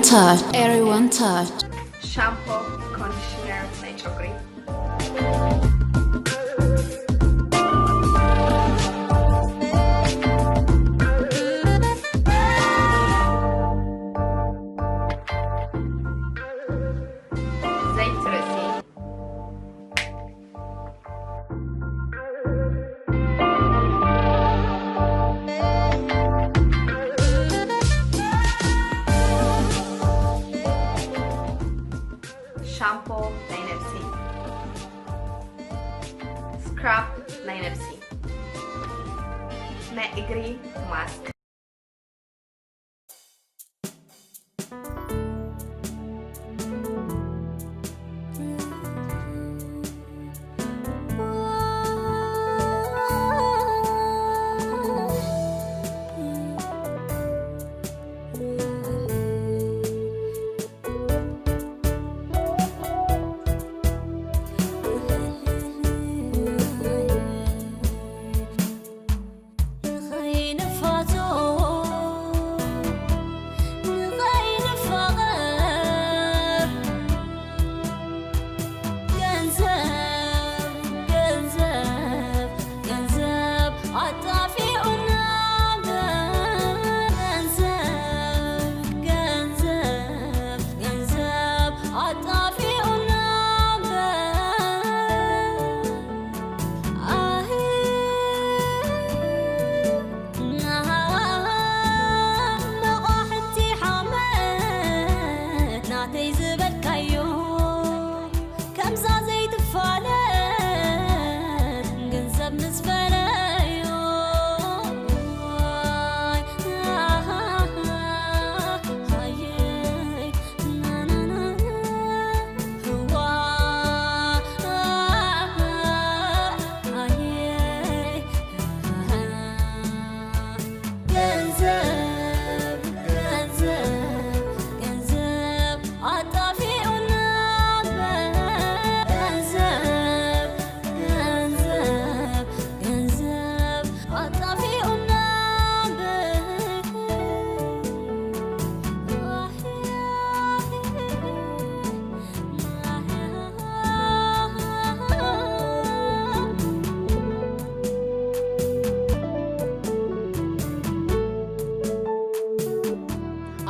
Touch. Everyone touch. ሻምፖ፣ ኮንዲሽነር ናይ ጨጉሪ። ዘይቲ ርእሲ። ሻምፖ ናይ ነብሲ። ስክራብ ናይ ነብሲ። ናይ እግሪ ማስክ።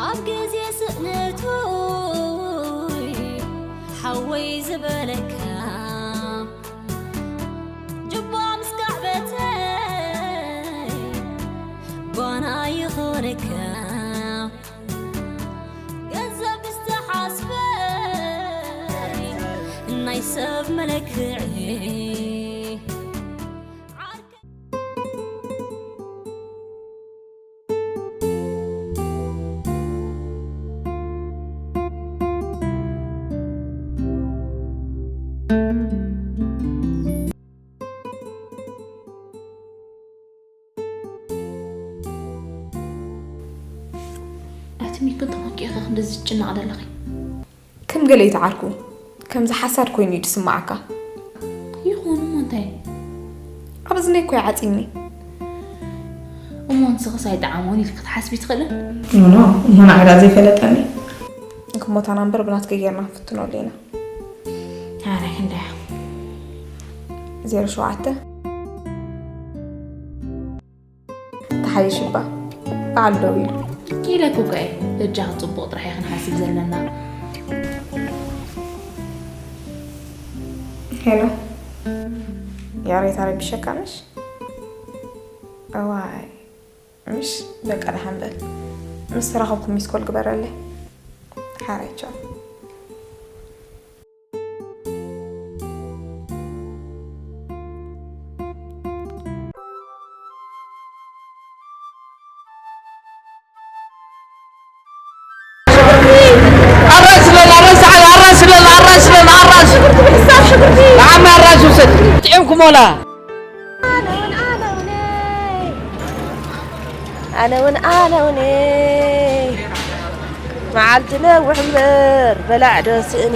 ኣብ ግዜ ስእነቱ ሓወይ ዝበለካ ጅባ ምስ ካዕበተይ ጓና ይኾነካ። ገንዘብ ዝተሓስበ ናይ ሰብ መለክዒ። ኣቲ ሚኪ፣ ተመኪእኺ ክንድዚ ትጭነቒ ዘለኺ? ከም ገለ ይተዓርኩ፣ ከምዚ ሓሳድ ኮይኑ እዩ ዝስምዓካ። ይኹን፣ እሞ እንታይ? ኣብ እዝነይ እኮ እዩ ዓጺኒ። እሞ ንስኽስ ኣይጠዓሞን ኢልኪ ክትሓስቢ ትኽእሊ? ኖ፣ ኖ፣ እሞ ንዓዳ ዘይፈለጠኒ። ክሞታና እምበር ብናትኪ ጌርና ክንፍትነሉ ኢና። ኣረ ክንደያ። ዜሮ ሸውዓተ። ተሓይሽ እባ በዓል ደው ኢሉ። ኢለኪ እኮ እየ፣ በጃኺ ጽቡቕ ጥራሕ እየ ክንሓስብ ዘለና። ሄሎ፣ ያሬት፣ ኣረቢሸካ ምሽ? እዋይ፣ ምሽ፣ በቃ ደሓን በል። ምስ ተራኸብኩም ሚስኮል ግበረለይ። ሓራይ፣ ቻው። ኣራሽ ስለን፣ ኣራሽ ሰዓል፣ ኣራሽ ስለን፣ ኣራሽ ስለን፣ ኣራሽ። ንዓመ ኣራሽ ውሰድ። ጥዒምኩም ወላ? ኣነ እውን፣ ኣነ እውን፣ መዓልቲ ነውሕ እምበር በላዕ ዶ ስእኒ።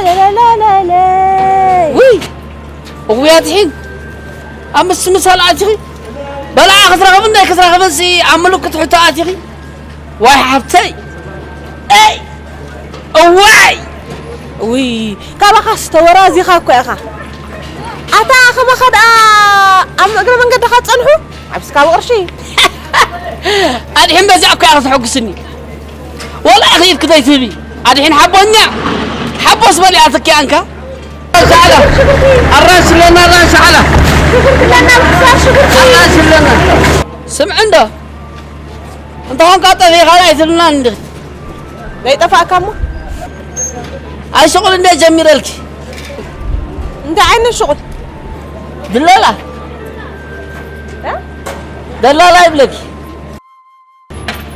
ለለለለለይ። ውይ! እውያትሒን ኣብ ምስ ምሳል ኣቲኺ በልዓ ክትረኽብን ናይ ክትረኽብን ሲ ኣብ ምልክት ሕቶ ኣቲኺ። ዋይ ሓብተይ! ኤይ! እዋይ! ውይ፣ ካባኻስ ተወራዚኻ እኮ ኢኻ። ኣታ ከማኻ ደኣ ኣብ እግረ መንገድኻ ጸንሑ፣ ዓብስካ ብቕርሺ። ኣድሕን በዚኣ እኮ ኢኻ ተሐጉስኒ። ወላ ኢኺ ኢድ ክደይ ትህቢ። ኣድሒን ሓቦኛ። ሓቦስ በል ኣትኪ ኣንካ። ሻዕላ። ኣራሽ ለና ኣራሽ ሻዕላ። ሽጉርቲ ለና ብዛር ሽጉርቲ። ኣራሽ ለና። ስምዕ እንዶ። እንተ ኾንካ ጠፊእካ ኣይትብልና እንዲ። ዘይጠፋእካ እሞ? ኣይ ሽቁል እንደ ጀሚረልኪ። እንታይ ዓይነት ሽቁል? ድለላ። እ? ደላላ ይብለኪ።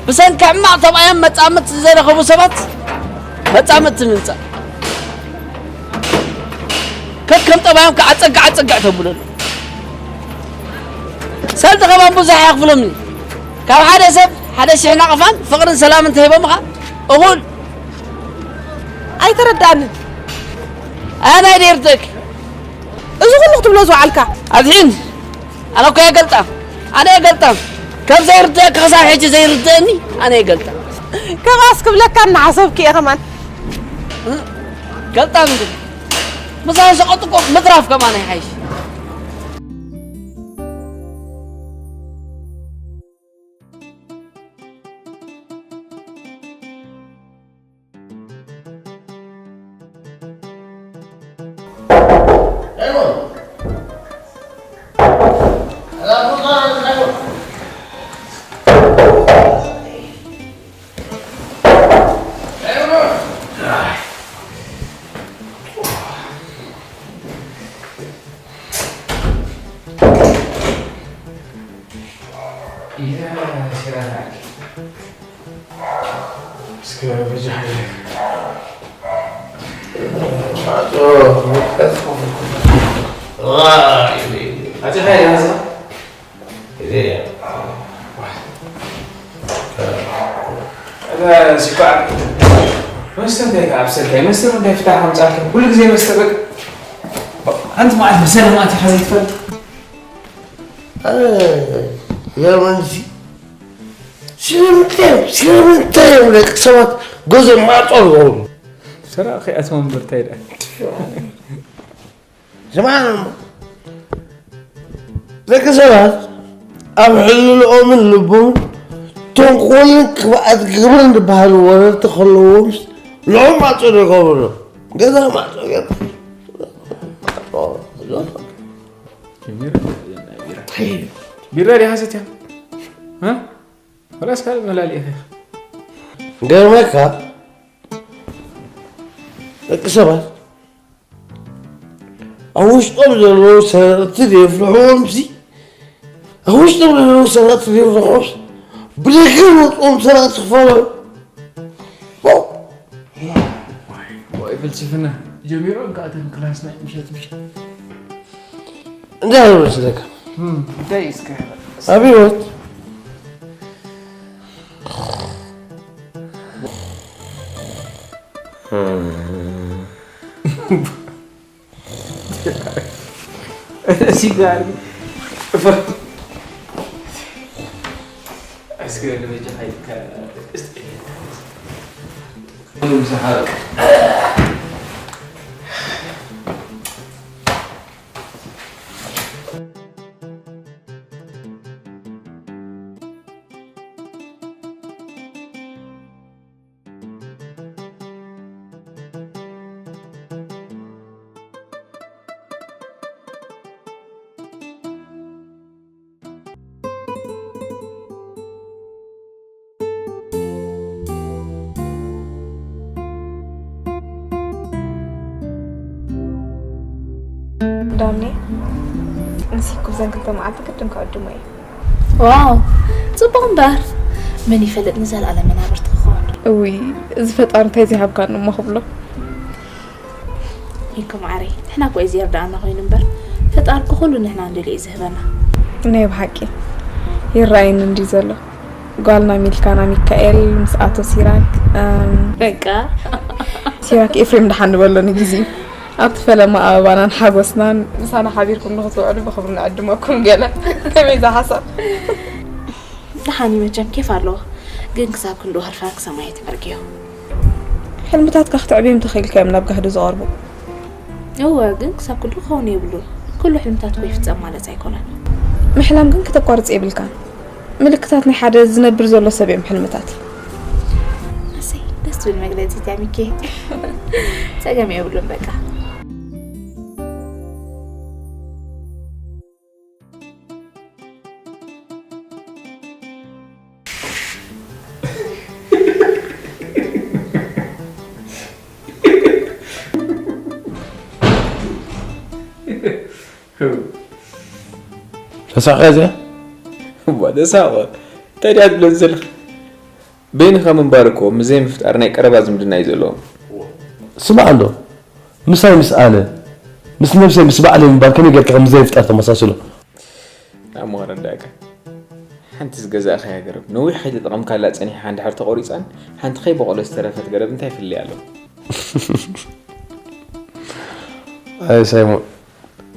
ብሰንኪ ሕማቕ ጠባዮም መጻምድቲ ዝረኸቡ ሰባት መጻምድቲ ምምጻእ። ከከም ጠባዮም ከዓ ጸግዕ ጸግዕ ተብለሉ። ሰልዲ ከማን ብዙሕ ኣየኽፍሎምን እዩ። ካብ ሓደ ሰብ ሓደ ሽሕ ናቕፋን ፍቕርን ሰላምን እንተሂቦምኻ እኹል። ኣይተረዳእንን። ኣናይ ደይርትእክ። እዚ ኩሉ ክትብሎ ዝወዓልካ? ኣድሒን። ኣነ እኮ እየ ገልጣም። ኣነ እየ ገልጣም። ከም ዘይርድአካ ክሳብ ሕጂ ዘይርድአኒ ኣነ እየ ገልጣም። ከማስ ክብለካ እናሓሰብክ እየ ከማን። ገልጣም እንዲ። ምሳን ሸቐጥቁ ምትራፍ ከማን ይሓይሽ። እስከ በጃ ሓይለ። ኣቲኻ ኢኻ መስተ እንታይ ከኣ ኣብሰልካይ? መስተ እንታይ ፍታሕ ኣምጻእካ? ኩሉ ግዜ መስተ በቃ። ሓንቲ መዓልቲ ብሰላም ኣቲኻ ዘይትፈልጥ? ኣረ፣ ይገርመኒ እዚ። ስለምንታይ እዮም፣ ስለምንታይ እዮም ደቂ ሰባት ገዝኦም ማዕጾ ዝገብሩ? ሰራቕ ከይኣትዎም እምበር እንታይ ደኣ? ስማዕ እሞ፣ ደቂ ሰባት ኣብ ሕልንኦምን ልቦምን ተንኮልን ክፍኣት ግብርን ዝበሃሉ ወረርቲ ከለዎም ልዑል ማዕጾ ዶ ይገብሩ? ገዛ ማዕጾ ገይሩ። ቢራ ዲኻ ሰትያ? እ? ወላስ ካልእ መላልኢ ኢኻ? ገርመካ፣ ደቂ ሰባት ኣብ ውሽጦም ዘለዉ ሰረቕቲ ዘይፍልሕዎምሲ፣ ኣብ ውሽጦም ዘለዉ ሰረቕቲ ዘይፍልሕዎምሲ፣ ብደገ ዝወፅኦም ሰረቕቲ ክፈለዩ። ዋው! ወይ ፍልስፍና ጀሚሮም ከኣ እተን ክላስ ናይ ምሸት ምሸት። እንታይ ይመስለካ? እም፣ እንታይ እስከ? ኣብ ህይወት ሲጋሪ። እስከ ንበጃ ኸይድካ እስጢ። ዳኒ፣ ንሲ እኮ ብዘን ክልተ መዓልቲ ግድን ክዕድሞ እዩ። ዋው፣ ጽቡቕ እምበር፣ መን ይፈልጥ ንዘለኣለም መናብርቲ ክኸውን። እውይ፣ እዚ ፈጣሪ እንታይ ዘይሃብካኒ እሞ ክብሎ። ይኩ ማዕረይ፣ ንሕና እኮ እዩ ዝርድኣና ኮይኑ እምበር፣ ፈጣሪ እኮ ኩሉ ንሕና እንደልዮ እዩ ዝህበና። ናይ ብሓቂ ይረኣየኒ እንድዩ ዘሎ። ጓልና ሚልካና ሚካኤል ምስ ኣቶ ሲራክ፣ እም፣ በቃ። ሲራክ ኤፍሬም ደሓን ንበሎ ንግዜኡ። ኣብቲ ፈለማ ኣበባናን ሓጎስናን ምሳና ሓቢርኩም ንኽትውዕሉ ብኽብሪ ንዕድመኩም። ገለ ከመይ እዛ ሓሳብ? ደሓን እዩ መቸም፣ ኬፍ ኣለዎ። ግን ክሳብ ክንድኡ ህርፋን ክሰማይ ትዕርግዮ። ሕልምታትካ ክትዕብዮም ተኸኢልካ እዮም ናብ ጋህዲ ዝቐርቡ። እወ፣ ግን ክሳብ ክንድኡ ክኸውን የብሉን። ኩሉ ሕልምታትኩ ይፍጸም ማለት ኣይኮነን። ምሕላም ግን ክተቋርጽ የብልካን። ምልክታት ናይ ሓደ ዝነብር ዘሎ ሰብ እዮም ሕልምታት። ኣሰይ፣ ደስ ዝብል መግለጺ እዚኣ ሚኪ። ጸገም የብሉን በቃ። ተሳቕያ እዚኣ? እዋ ተሳቐ። እንታይ ድኣ ትብለኒ ዘለኻ? በይንኻ ምንባር እኮ ምስ ዘይምፍጣር ናይ ቀረባ ዝምድና እዩ ዘለዎም። ስማዕ እንዶ፣ ምሳይ ምስ ኣነ፣ ምስ ነብሰይ ምስ ባዕለይ ምንባር ከመይ ጌርካ ከም ዘይፍጠር ተመሳስሎ? ኣሞ ረዳእካ። ሓንቲ ዝገዛእኻያ ገረብ ነዊሕ ከይተጠቐምካላ ጸኒሓ እንድሕር ተቖሪጻን ሓንቲ ከይበቖሎ ዝተረፈት ገረብ እንታይ ፍልልይ ኣለዎ? ኣይ ሳይሞን፣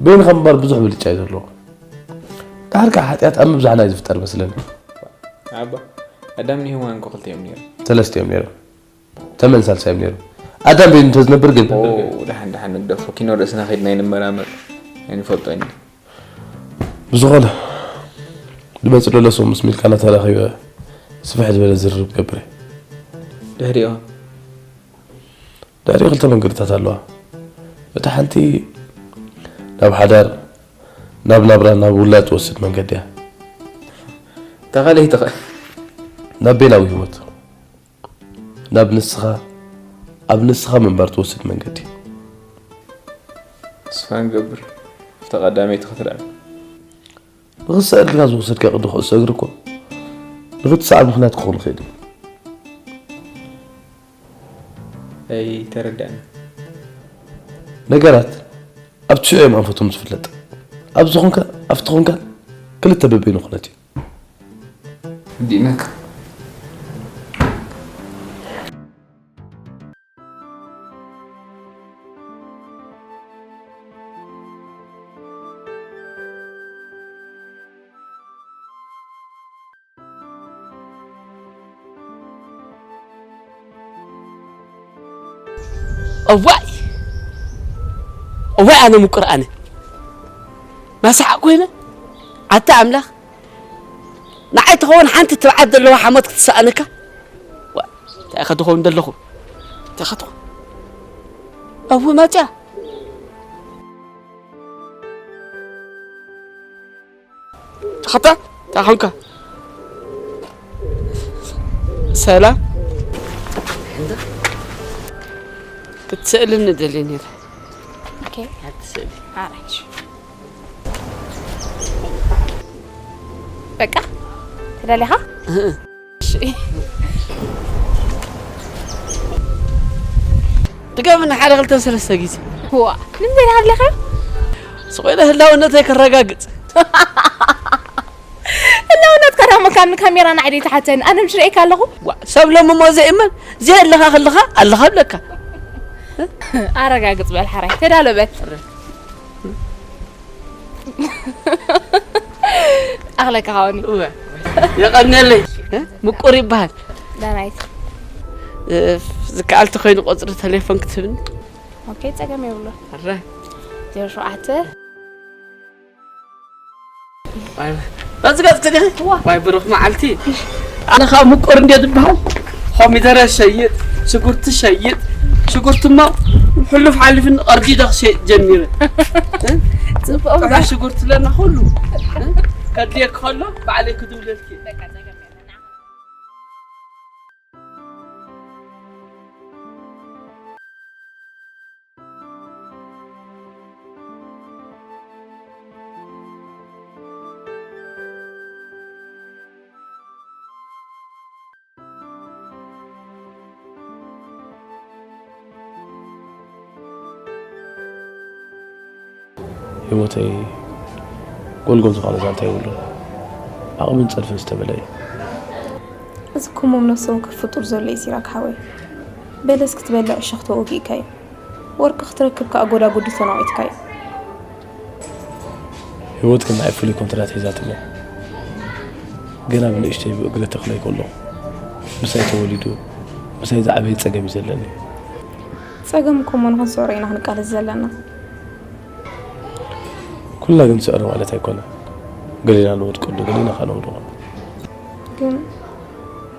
በይንኻ ምንባር ብዙሕ ብልጫ እዩ ዘለዎ። ድሓር ከዓ ሓጢኣት ኣብ ምብዛሕና እዩ ዝፍጠር መስለኒ። ኣባ ኣዳምን ሄዋን እኮ ክልተ እዮም ነይሮም። ሰለስተ እዮም ነይሮም። ተመን ሳልሳይ እዮም ነይሮም። ኣዳም በይኑ እንተዝነብር ግን ኦ፣ ደሓን ደሓን ንግደፎ። ኪኖ ርእስና ከይድና ኣይንመራመር። ኣይንፈልጦ ኢና። ብዝኾነ ንመፅእ ለለሶ ምስ ሚልካና ተራኺበ ስፍሕ ዝበለ ዝርርብ ገብረ። ድሕሪኦ ድሕሪ ክልተ መንገድታት ኣለዋ። እታ ሓንቲ ናብ ሓዳር፣ ናብ ናብራ፣ ናብ ውላድ ትወስድ መንገዲ እያ። እታ ካልኣይቲ ኸ? ናብ ቤላዊ ህይወት፣ ናብ ንስኻ፣ ኣብ ንስኻ ምንባር ትወስድ መንገዲ። ተስፋ ንገብር ኣብታ ቀዳመይቲ ክትርዕም። ንኽትስዕር ኢልካ ዝወሰድካዮ ቅዲ ኩዕሶ እግሪ እኮ ንኽትስዓር ምኽንያት ክኸውን ይኽእል እዩ። ኣይተረዳእን። ነገራት ኣብቲ ሽዑ እዮም ኣንፈቶም ዝፍለጥ። ኣብዚ ኾንካ ኣብቲ ኾንካ ክልተ በበይኑ ኩነት እዩ። ዲነካ እዋይ እዋይ ኣነ ምቁር ኣነ ናሰሓቅ ኮይነ ኣታ ኣምላኽ ንዓይ ትኸውን ሓንቲ ትብዓት ዘለዋ ሓሞት ክትሰኣነካ እንታይ ኢኻ ትኸውን ዘለኹ እንታይ ኢኻ ትኸውን ኣቡ ማጫ ሓታ እንታይ ኾንካ ሰላም ክትስእልኒ ደልየ ነይረ ኦኬ ሓንቲ ስእሊ ሓራሽ በቃ ተዳሊኻ ድገምና ሓደ ክልተ ሰለስተ ግዜ ዋ ንምንታይ ተሃለኸ ስቆይለ ህላውነተይ ከረጋግፅ ህላውነትካ ዳሞ ካብ ንካሜራ ንዓይደይ ተሓተኒ ኣነ ምሽ ርእየካ ኣለኹ ሰብ ሎሚ ሞ ዘይእመን ዘየለኻ ከለኻ ኣለኻ ብለካ ኣረጋግፅ በል ሓራይ ተዳሎ በል ኣኽለካ ሃወኒ የቐንየለይ ምቁር ይበሃል ዳናይት ዝከኣል ተኮይኑ ቁፅሪ ተሌፎን ክትህብኒ ኦኬ ፀገም የብሎ ኣረ ዜሮ ሸውዓተ በዚ ገፅኪ ዲኺ ዋይ ብሩኽ መዓልቲ ኣነ ካብ ምቁር እንደ ዝበሃል ኮሚደረ ሸይጥ ሽጉርቲ ሸይጥ ሽጉርቲ እሞ ሕሉፍ ሓሊፍኒ ቀርዲዶ ክሸይጥ ጀሚረ ፅቡቅ ጥዑይ ሽጉርቲ ለና ኩሉ ከድልየኪ ከሎ ባዕለይ ክድውለልኪ ህይወተይ ጎልጎል ዝኾነ ዛንታ የብሉን። ዓቕምን ጸድፍን ዝተመልአ እዩ። እዚ ከሞም ነፍሲ ወከፍ ፍጡር ዘሎ እዩ ሲራክ ሓወይ። በለስ ክትበልዕ እሾኽ ተወጊእካ እዩ። ወርቂ ክትረክብ ከኣ ጎዳጉዲ ተነቒትካ እዩ። ህይወት ግን ንዓይ ፍሉይ ኮንትራት ሒዛትኒ እያ። ገና ብንእሽተይ ብእግሪ ተኽለይ ከለኹ ምሳይ ተወሊዱ፣ ምሳይ ዝዓበየ ጸገም እዩ ዘለኒ። ጸገም እኮ እሞ ንኽንስዕሮ ኢና ክንቃለስ ዘለና። ኩልና ግን ስዕሮ ማለት ኣይኮነን። ገሊና ንወድቀሉ፣ ገሊና ከኣ ነውድቖ። ግን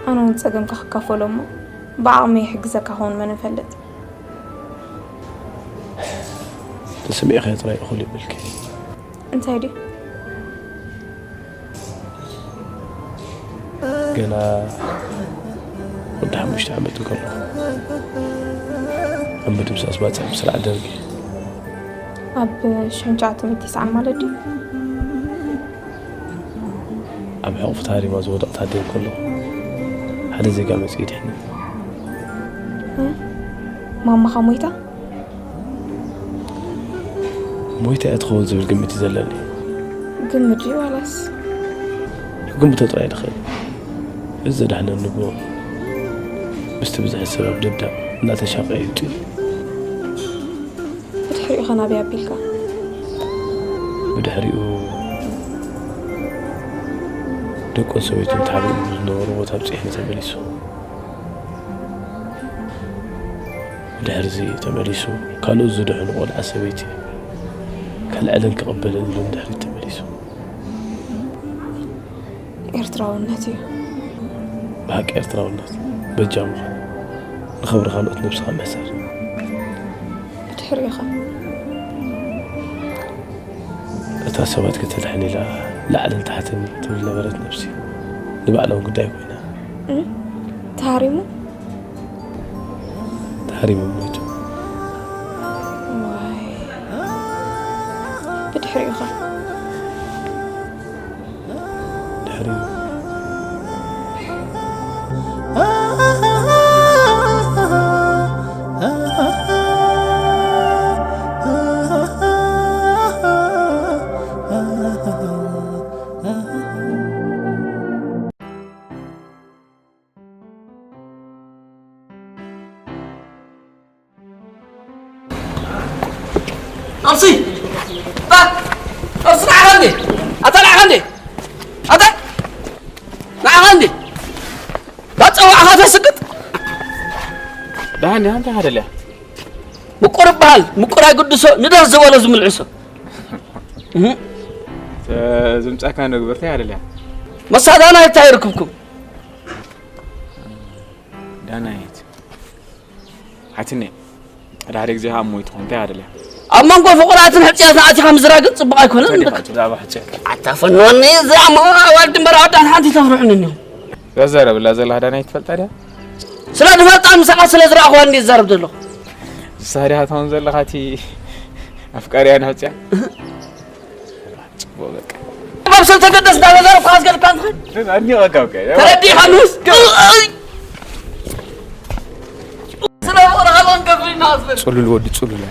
ኣነ እውን ጸገምካ ክካፈሎ እሞ ብዓቕመይ ይሕግዘካ ክኸውን መን ይፈልጥ። ተሰሚዕካዮ ጥራይ እኹል ይብልኪ። እንታይ ድዩ? ገና ወዲ ሓሙሽተ ዓመት እንከሎ ኣብ ምድምሳስ ባጽዕ ብስርዓት ደርጊ። ኣብ ሽሕን ትሽዓተ ሚእቲ ሰዓት ማለት ድዩ? ኣብ ሕቑፊ ተሃሪማ ዝወደቐት ኣደ እንከሎ ሓደ ዜጋ መጺኡ ድሕኒ። እ? ማማኻ ሞይታ? ሞይታ እያ ትኸውን ዝብል ግምት እዩ ዘለኒ። ግምት ድዩ ዋላስ? ክግምቶ ጥራይ ድኽእል። እዚ ዘድሓነኒ እሞ ምስቲ ብዝሒ ሰብ ኣብ ደብዳብ እናተሻቐየ እዩ ጥዩ። ብድሕሪኡ ኸ ናበይ ኣቢልካ? ብድሕሪኡ ደቁን ሰበይቱን ተሓቢኦም ዝነበሩ ቦታ ኣብጺሐ ተመሊሱ። ብድሕርዚ ተመሊሱ ካልኦት ዝደሐኑ ቆልዓ ሰበይቲ ከልዕልን ክቕበልን ኢሉ ንድሕሪት ተመሊሱ። ኤርትራውነት እዩ። ብሓቂ ኤርትራውነት በጃ ምዃን፣ ንኽብሪ ካልኦት ነብስኻ ምሕሳር። ብድሕሪኡ ኸ? እታ ሰባት ከተድሕን ኢላ ላዕልን ታሕትን ትብል ነበረት ነብሲ። ንባዕላ እውን ጉዳይ ኮይና። እም? ተሃሪሙ? ተሃሪሙ ሞይቱ። ዋይ። ብድሕሪኡ ኸ? ድሕሪኡ። ኣምሲ! ኣታ! ኣምሲ ንዓኻ እንዴ! ኣታ ንዓኻ እንዴ! ኣታ! ንዓኻ እንዴ! ባጸዋዕኻ ተስቅጥ! ደሓን ዲኻ? እንታይ ሓደልያ? ምቁር ይበሃል፣ ምቁር ኣይግድሶ፣ ንደስ ዝበሎ ዝምልዕሶ። እህ። ተ-፣ ዝምጻካ ነግብር እንታይ ሓደልያ? መሳዳና እንታይ ይርክብኩም? ዳናይት። ሓትነ፣ ድሕሪ ግዜ ሃብ ሞይትኹም እንታይ ኣደልያ? ኣብ መንጎ ፍቑራትን ሕጽያትን ኣቲኻ ምዝራግ ጽቡቕ ኣይኮነን። እንታይ ዲኻ ብዛዕባ ሕጽያት? ኣታ ፈንወኒ፣ እዚ ኣብ መንጎ ኣዋልድ እምበር ኣወዳት ሓንቲ ተፍርሑኒ እኒኹም። ዘዘረብላ ዘላ ዳናይት ትፈልጣ ድያ? ስለ ዝፈልጣ ምሳኻ ስለ ዝረኣኽዋ እንዲ ዝዛረብ ዘለኹ። ንስኻ ዲኻ ትኸውን ዘለኻ እቲ ኣፍቃሪያ ንሕጽያ? ጽቡቕ በቃ። መብሰል ተገደስ እንዳተዛረብኩ ኣዝገልካ እንትኽእል። ኣድኒቐካ እኮ እየ። ተረዲእካ ንስ? ስለ ፍቕሪ ሃሎን ከፍልና ኣዝብል። ጽሉል ወዲ ጽሉል።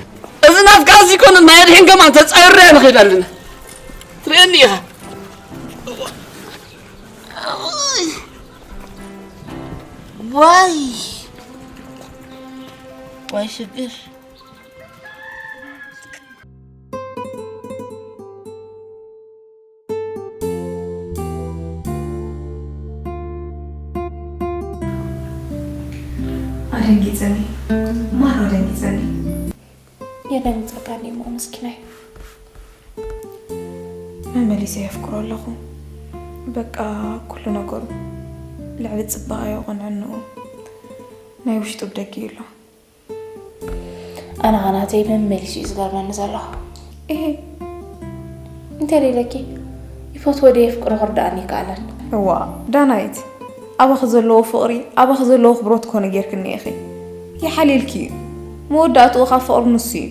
እዚ ናትካ እዚ ኮነ ናይ ኣድሒን ከማን ተጻይርና ንኸይድ ኣለና። ትርእየኒ ኢኻ። ዋይ። ዋይ ሽግር። ኣደንጊጸኒ፣ ማራ ኣደንጊጸኒ። የደንግጸካ እንድዩ እሞ ምስኪናይ። መመሊሰ የፍቅሮ ኣለኹ። በቃ ኩሉ ነገሩ ልዕሊ ጽባቐዮ ቅንዕንኡ ናይ ውሽጡ ብደጊኡ ኣሎ። ኣነ ኸ ናተይ መመሊሱ እዩ ዝገርመኒ ዘሎ። እሄ። እንታይ ደይለኪ? ይፈትዎ ድየ የፍቅሮ ክርድኣኒ ይከኣለን። እዋ፣ ዳናይት፣ ኣባኺ ዘለዎ ፍቕሪ፣ ኣባኺ ዘለዎ ኣኽብሮት ኮነ ጌርክኒ ኢኺ። ይሓልየልኪ እዩ። መወዳእትኡ ኻብ ፍቕሪ ንሱ እዩ።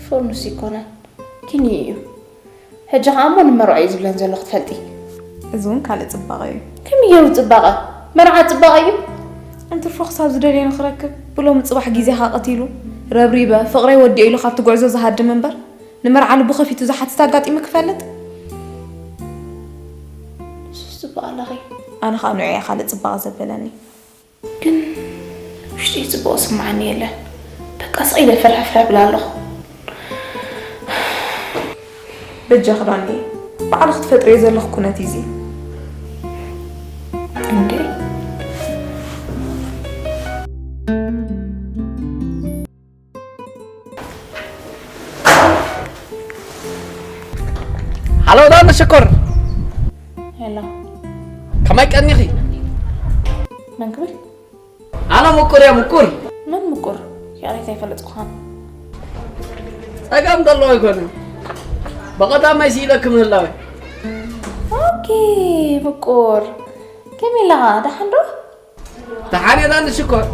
ፍቕሪ ንሱ ይኮነን፣ ኪንዩ እዩ። ሕጂ ኸኣ እሞ ንመርዖ እዩ ዝብለን ዘሎ ክትፈልጢ። እዚ እውን ካልእ ጽባቐ እዩ። ከመይ ገይሩ ጽባቐ? መርዓ ጽባቐ እዩ? እንትርፎ ክሳብ ዝደልዮ ንኽረክብ ብሎሚ ጽባሕ ግዜኻ ቀቲሉ፣ ረብሪበ፣ ፍቕረይ ወዲኤ ኢሉ ካብቲ ጉዕዞ ዝሃድም እምበር፣ ንመርዓ ልቡ ከፊቱ ዝሓትት ኣጋጢሙ ክፈልጥ? ንሱስ ጽቡቕ ኣለኺ። ኣነ ኸኣ ንዑ እየ ካልእ ጽባቐ ዘበለኒ። ግን ውሽጢ ጽቡቕ ስምዓኒ የለን። በቃ ስቕ ኢለ ፍርሕፍርሕ እብል ኣለኹ። በጃኺ ዳኒ፣ ባዕልኺ ትፈጥርዮ ዘለኺ ኩነት እዩ እዚ። እንዴ? ሃሎ ዳን ሽኮር፣ ሄሎ፣ ከመይ ቀኒኺ? መን ክብል? ኣነ ምቁር እየ፣ ምቁር። መን ምቁር? ይቕሬታ ኣይፈለጥኩኻን። ጸገም ዘለዎ ኣይኮነን። ብቐዳማይ ስኢለኪ ምህላወይ። ኦኬ፣ ምቁር። ከመይ ኣለኻ? ደሓን ዶ? ደሓን እየ ዳን ሽኮር።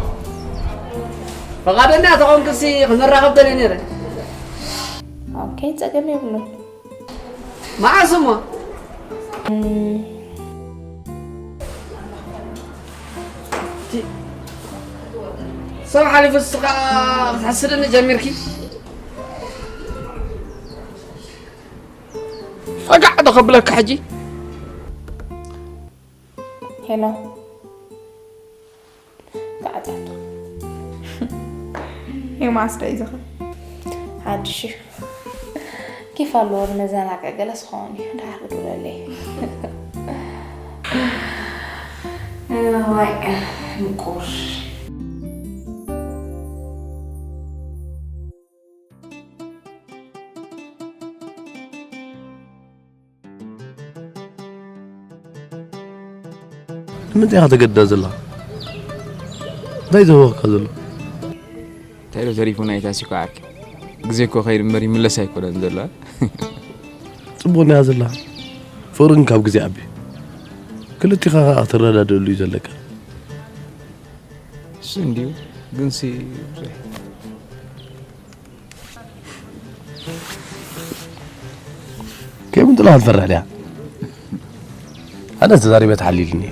ፍቓደኛ ተኾንክሲ ክንራኸብ ደልየ ነይረ። ኦኬ፣ ጸገም የብሉን። መዓስ እሞ? እም፣ እቲ ሰብ ሓሊፉ ንስኻ ክትሕስድኒ ጀሚርኪ? ፈጋዕ ዶ ከብለካ ሕጂ? ሄሎ፣ ተዓጻቶ። የማስ ዶ እዩ ዝኽእል? ሓድሽ እዩ። ኬፍ ኣለዎ ንመዘናግዒ ገለስ ክኸውን እዩ። ደሓር ክድውለለይ። እዋይ፣ ምቁር። ንምንታይ ኢኻ ተገድዳ ዘለኻ? እንታይ ዘህወኽካ ዘሎ? እንታይ ዶ ተሪፉ ናይታ ሲኮ ዓርኪ? ግዜ እኮ ከይድ እምበር ይምለስ ኣይኮነን ዘሎ። ጽቡቕ እንዲኻ ዘለኻ። ፍቕሪ ግን ካብ ግዜ ዓቢ። ክልቲኻ ኸኣ ክትረዳድእሉ እዩ ዘለካ። እሱ እንዲዩ፣ ግንሲ ብዙሕ ከይምንጥላ ክትፈርሕ ድያ? ኣነ ተዛሪበ ተሓሊልኒ።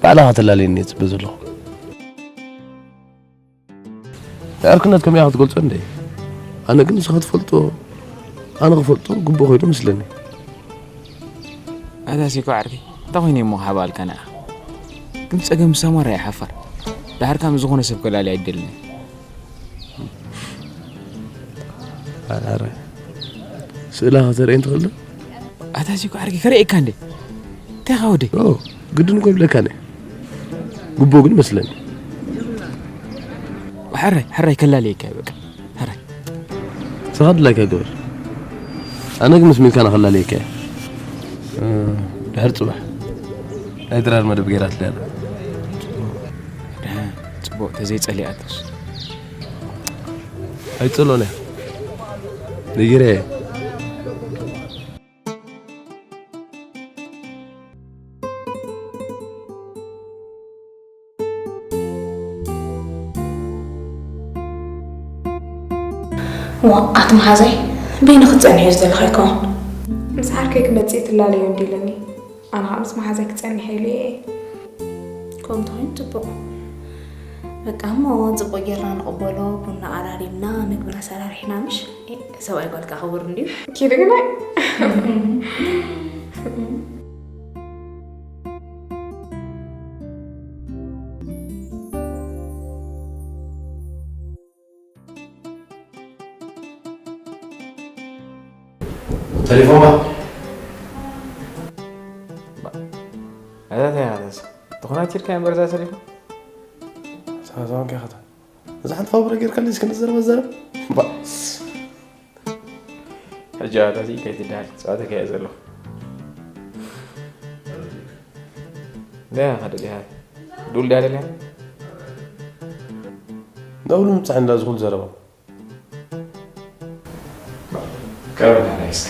ባዕላ ከተላለየኒ እየ ጽበ ዘለኹ። ዕርክነት ከመይ ክትገልጾ እንደ ኣነ ግን ንስኻ ትፈልጦ ኣነ ክፈልጦ ግቡእ ኮይኑ ምስለኒ። ኣታ ሲኮ ዓርኪ እንታይ ኮይነ እሞ ክሓባልካ ንዓ ግን ጸገም ሳማራ እያ ሓፋር። ዳሕርካ ምስ ዝኾነ ሰብ ከላሊ ኣይደልን። ኣረ ስእላ ከተርእየን ትኽእል ዶ? ኣታ ሲኮ ዓርኪ ከርእየካ እንደ እንታይ ኻ ወደይ? ኦ ግድን እኮ ይብለካ ነ ግቡእ ግን መስለኒ። ሕራይ ሕራይ ከላልየካ እዩ በቃ። ሕራይ ንስኻ ድላይካ ግበር። ኣነ ግን ምስ ሚልካና ከላልየካ እየ። ድሕሪ ጽባሕ ናይ ድራር መደብ ገይራትለይ ኣላ። ደሓን ጽቡቕ ተዘይጸሊኣቶስ ኣይጸልኦን እያ ነጊረያ እየ። ዋእ ኣቲ መሓዛይ በይኑ ክትጸንሕ እዩ ዝደለኻ ኣይኮን? ምስ ዓርከይ ክመጽእ ትላለዮ እንዲ ኢለኒ ኣነ ኸኣ ምስ መሓዛይ ክጸንሕ ኢለ እየ። ከምኡ እንተኾይኑ ጽቡቕ። በቃ እሞ ጽቡቕ ጌርና ንቕበሎ፣ ቡና ኣራሪብና፣ ምግብና ሰራሪሕና ምሽ? ሰብኣይ ጓልካ ክቡር እንድዩ። ኪዱ ግናይ። ተሌፎን ባ እዛ እንታይ ናተስ ተኾናቲርካ እምበር እዛ ተሌፎን ሳዛውን ከኸታ እዛ ሓንቲ ፋብረ ጌርካ ልጅ ክንዘረበ ዘረብ ሕጂ ኣታሲ ከይትዳል ጸዋተካ እየ ዘለኹ እንታይ ኢኻ ደሊኻ ዱል ድያ ደሊኻ ናብሉ ምብጻሕ እንዳ ዝኹል ዘረባ ቀርበና ናይ እስከ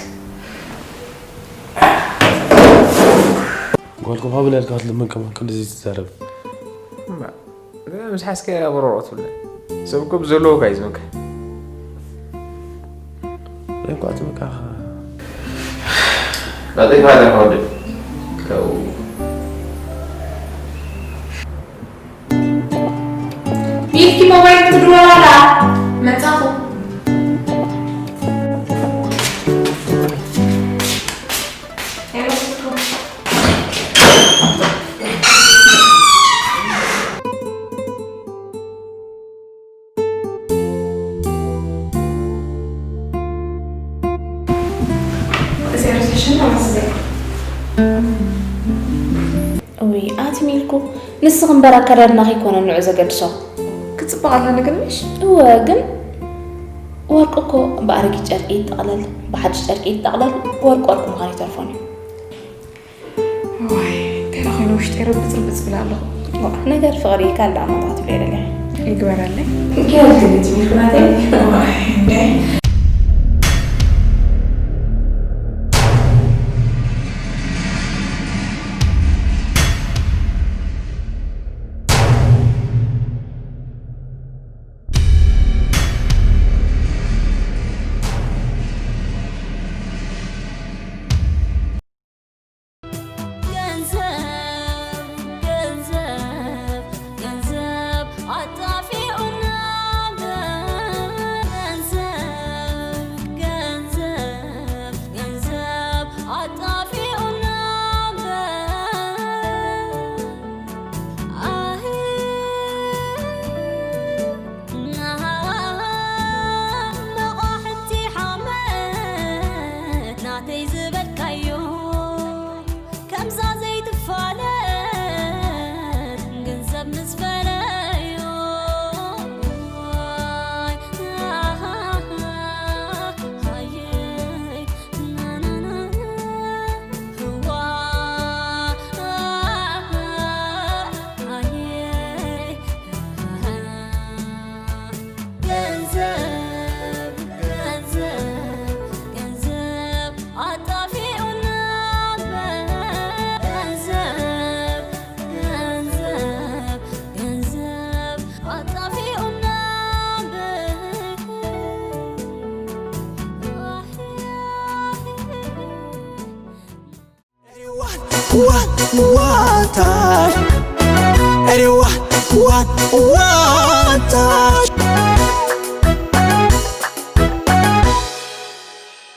ጓልኩም ሃብለ ኢልካ ክትልምን ከማን ክንድዚ ትዛረብ ምስ ሓስከ ኣበረሮ ትብለ ሰብ እኮ ብዘለዎ ካ ይዝመካ ሬንኳ ትምካ ቀጢፋ ኣለካ ወዲ ሚልኪ ሞባይል ክትድወል ኣላ መጻኹ። ውይ ኣቲ ሚልኩ፣ ንስኺ እምበር ኣከዳድናኺ ኣይኮነን ንዑ ዘገድሶ። ክፅበቕ ኣለኒ ግን ምሽ እወ ግን ወርቂ እኮ ብኣረጊት ጨርቂ ይጠቕለል፣ ብሓድሽ ጨርቂ ይጠቕለል፣ ወርቂ ወርቂ ምዃን ይተርፎን እዩ። ዋይ እንታይ ኮይኑ ውሽጠይ ረብፅርብፅ ብላ ኣለኹ። ዋ፣ ነገር ፍቕሪ ካልእ ኣመታት ብሎ የደለ። ይግበረለይ። ገርግልት ሚልኩ ናተይ። ዋይ እንደ ገንዘብ ገንዘብ ገንዘብ ኣጣፊኡና ገንዘብ ገንዘብ ገንዘብ ኣጣፊኡና ኣህ መቓሕቲ ሓመድ ናተይ ዝበልካዮ ከምዛ ዘይትፋለት ገንዘብ ምስ ፈለዮ ገንዘብ ገንዘብ ገንዘብ ኣጣፊኡና ገንዘብ ገንዘብ ገንዘብ ኣጣፊኡና What, what, what time? What, what, what time?